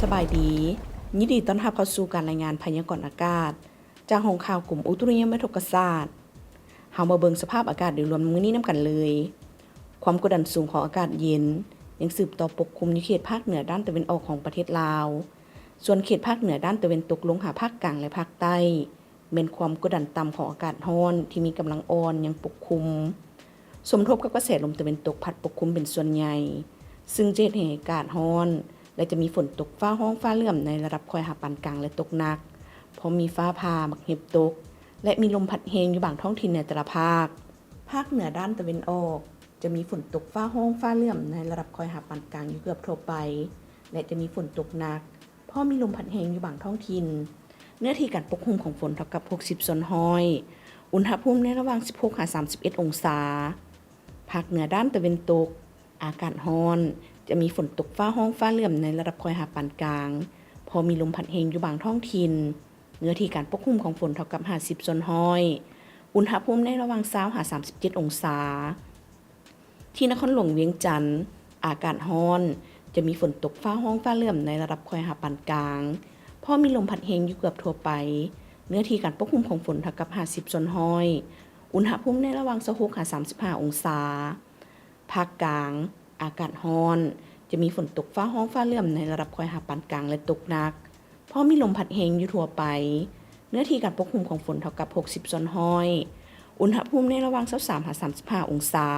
ສະບາຍດີ, ຍິນດີຕ້ອນຮັບເຂົ້າສູ່ການລາຍງານພະຍາກອນອາກາດ ຈາກຫ້ອງຂ່າວກົມອຸຕຸນິຍົມວິທະກະສາດ. ເຮົາມາເບິ່ງສະພາບອາກາດໂດຍລວມມື້ນີ້ນຳກັນເລີຍ. ຄວາມກົດດັນສູງຂອງອາກາດເຢັນ ຍັງສືບຕໍ່ປົກຄຸມຢູ່ເຂດພາກເໜືອດ້ານຕາເວັນອອກຂອງປະເທດລາວ. ສ່ວນເຂດພາກເໜືອດ້ານຕາເວັນຕົກລົງຫາພາກກາງ ແລະ ພາກໃຕ້ ແມ່ນຄວາມກົດດັນຕ່ຳຂອງອາກາດຮ້ອນທີ່ມີກຳລັງອ່ອນຍັງປົກຄຸມ ສົມທົບກັບກະແສລົມຕາເວັນຕົກພັດປົກຄຸມເປັນສ່ວນໃຫຍ່, ຊຶ່ງຈະເຮັດໃຫ້ອາກາດຮ້ອນ ແລະ ຈະມີຝົນຕົກຟ້າຮ້ອງຟ້າເຫຼື້ອມໃນລະດັບຄ່ອຍຫາປານກາງ ແລະ ຕົກໜັກ, ພ້ອມມີຟ້າຜ່າ, ໝາກເຫັບຕົກ ແລະ ມີລົມພັດແຮງຢູ່ບາງທ້ອງຖິ່ນໃນແຕ່ລະພາກ. ພາກເໜືອດ້ານຕາເວັນອອກ ຈະມີຝົນຕົກຟ້າຮ້ອງຟ້າເຫຼື້ອມໃນລະດັບຄ່ອຍຫາປານກາງຢູ່ເກືອບທົ່ວໄປ ແລະ ຈະມີຝົນຕົກໜັກ, ພ້ອມມີລົມພັດແຮງຢູ່ບາງທ້ອງຖິ່ນ. ເນື້ອທີ່ການປົກຄຸມຂອງຝົນເທົ່າກັບຫົກສິບສ່ວນຮ້ອຍ, ອຸນຫະພູມໃນລະຫວ່າງສິບຫົກຫາສາມສິບເອັດອົງສາ. ພາກເໜືອດ້ານຕາເວັນຕົກ ອາກາດຮ້ອນ, ຈະມີຝົນຕົກຟ້າຮ້ອງຟ້າເຫຼື້ອມໃນລະດັບຄ່ອຍຫາປານກາງ, ພໍມີລົມພັດແຮງຢູ່ບາງທ້ອງຖິ່ນ. ເນື້ອທີ່ການປົກຄຸມຂອງຝົນເທົ່າກັບຫ້າສິບສ່ວນຮ້ອຍ, ອຸນຫະພູມໃນລະຫວ່າງຊາວຫາສາມສິບເຈັດອົງສາ. ທີ່ນະຄອນຫຼວງວຽງຈັນ ອາກາດຮ້ອນ, ຈະມີຝົນຕົກຟ້າຮ້ອງຟ້າເຫຼື້ອມໃນລະດັບຄ່ອຍຫາປານກາງ, ພໍມີລົມພັດແຮງຢູ່ເກືອບທົ່ວໄປ. ເນື້ອທີ່ການປົກຄຸມຂອງຝົນເທົ່າກັບຫ້າສິບສ່ວນຮ້ອຍ, ອຸນຫະພູມໃນລະຫວ່າງຊາວຫົກຫາສາມສິບຫ້າອົງສາ. ພາກກາງ ອາກາດຮ້ອນ, ຈະມີຝົນຕົກຟ້າຮ້ອງຟ້າເຫຼື້ອມໃນລະດັບຄ່ອຍຫາປານກາງ ແລະ ຕົກໜັກ, ພໍມີລົມພັດແຮງຢູ່ທົ່ວໄປ. ເນື້ອທີ່ການປົກຄຸມຂອງຝົນເທົ່າກັບຫົກສິບສ່ວນຮ້ອຍ, ອຸນຫະພູມໃນລະຫວ່າງຊາວສາມຫາສາມສິບຫ້າອົງສາ.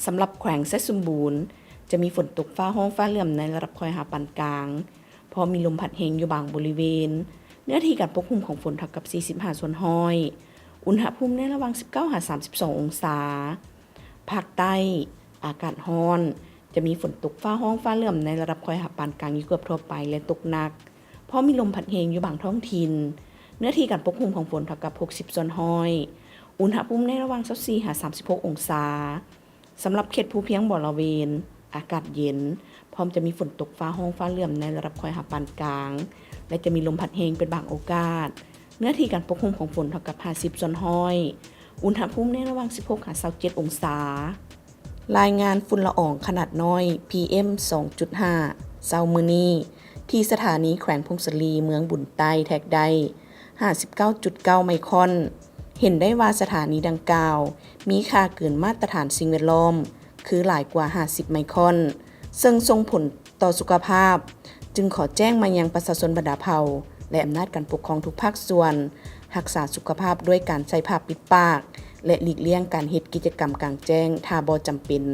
ສຳລັບແຂວງໄຊສົມບູນ ຈະມີຝົນຕົກຟ້າຮ້ອງຟ້າເຫຼື້ອມໃນລະດັບຄ່ອຍຫາປານກາງ, ພໍມີລົມພັດແຮງຢູ່ບາງບໍລິເວນ. ເນື້ອທີ່ການປົກຄຸມຂອງຝົນເທົ່າກັບສີ່ສິບຫ້າສ່ວນຮ້ອຍ, ອຸນຫະພູມໃນລະຫວ່າງສິບເກົ້າຫາສາມສິບສອງອົງສາ. ພາກໃຕ້ ອາກາດຮ້ອນ, ຈະມີຝົນຕົກຟ້າຮ້ອງຟ້າເຫຼື້ອມໃນລະດັບຄ່ອຍຫາປານກາງຢູ່ເກືອບທົ່ວໄປ ແລະ ຕົກໜັກ, ພໍມີລົມພັດແຮງຢູ່ບາງທ້ອງຖິ່ນ. ເນື້ອທີ່ການປົກຄຸມຂອງຝົນເທົ່າກັບຫົກສິບສ່ວນຮ້ອຍ, ອຸນຫະພູມໃນລະຫວ່າງຊາວສີ່ຫາສາມສິບຫົກອົງສາ. ສຳລັບເຂດພູພຽງບໍລະເວນ ອາກາດເຢັນ, ພ້ອມຈະມີຝົນຕົກຟ້າຮ້ອງຟ້າເຫຼື້ອມໃນລະດັບຄ່ອຍຫາປານກາງ ແລະ ຈະມີລົມພັດແຮງເປັນບາງໂອກາດ. ເນື້ອທີ່ການປົກຄຸມຂອງຝົນເທົ່າກັບຫ້າສິບສ່ວນຮ້ອຍ, ອຸນຫະພູມໃນລະຫວ່າງສິບຫົກຫາຊາວເຈັດອົງສາ. ລາຍງານຝຸ່ນລະອອງຂະໜາດນ້ອຍ ພີເອັມ ສອງຈຸດຫ້າ ເຊົ້າມື້ນີ້ ທີ່ສະຖານີແຂວງຜົ້ງສາລີ ເມືອງບຸນໃຕ້ ແທກໄດ້ຫ້າສິບເກົ້າຈຸດເກົ້າໄມຄອນ. ເຫັນໄດ້ວ່າສະຖານີດັ່ງກ່າວມີຄ່າເກີນມາດຕະຖານສິ່ງແວດລ້ອມ ຄືຫຼາຍກວ່າຫ້າສິບໄມຄອນ, ເຊິ່ງສົ່ງຜົນຕໍ່ສຸຂະພາບ, ຈຶ່ງຂໍແຈ້ງມາຍັງປະຊາຊົນບັນດາເຜົ່າ ແລະ ອຳນາດການປົກຄອງທຸກພາກສ່ວນ ຮັກສາສຸຂະພາບດ້ວຍການໃສ່ຜ້າປິດປາກ ແລະ ຫຼີກລ່ຽງການເຮັດກິດຈະກຳກາງແຈ້ງຖ້າບໍ່ຈຳເປັນ.